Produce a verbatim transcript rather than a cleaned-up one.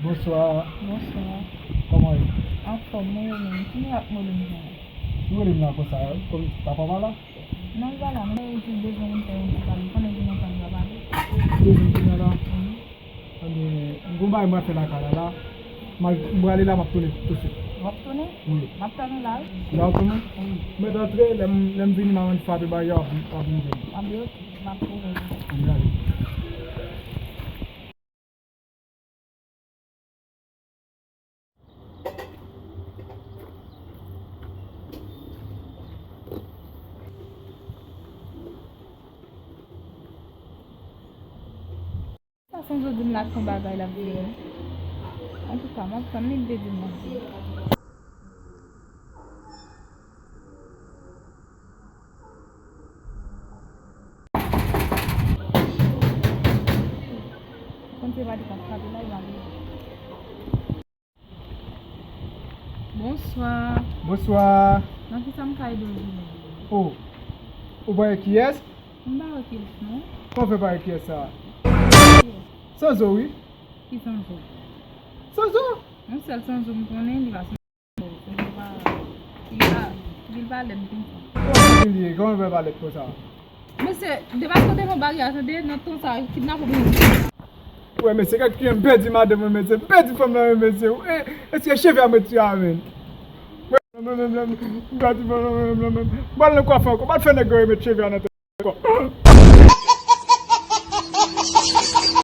Bonswa. Bonswa. Kòman w ye? Anfòm, mwen menm. Ki mirak mwen menm jan? Ou rele m la konsa, kòm papa pa la? Non, l pa la, men li di l bezwen vin fè yon ti pale. Konnen di montan li va pale. Li bezwen vin la? Wi. Ebyen, m gon bagay mwen fè lakay la la. M al, m prale la, m ap tounen tousuit. W ap tounen? Wi. M ap tann ou la, wi. La w ap tounen? Wi. Mèt antre, lè m, lè m vini, m a rann frape bagay yo, w ap, w ap vin jwenn. Anben, oke, m ap tounen. Anben, ale. Sa Sanzo di m l ap fè yon bagay l ap vini. Antouka, m ap tann li, li te di m l ap vini. Konn se pa li k ap frape la, e pa li. Bonswa. Bonswa. Nan kisa m ka ede w jounen? O, ou pa wè kiyès? M pa wè kiyès, non. Kòman w fè pa wè kiyès sa? Kiyès? Sanzo, wi. Ki Sanzo? Sanzo? Yon sèl Sanzo m konnen, li pa Sanzo. Sanzo pa, li pa, li pa lèd konsa. Kòman li ye? Kòman l fè pa lèd konsa? Mesye, depaske w te fè yon baryè, tande, nan tan sa, kidnapè pou nou. Wè, mesye, gad kijan m pèdi madanm mwen, mesye. M pèdi fanm nan, mesye. E, èske cheve a mwen tire a, menm? Wè, menm, menm, menm, m pèdi fanm nan, menm, menm, menm. M pral nan kwafè ankò. M pral fè nèg yo remèt cheve a nan tèt ankò.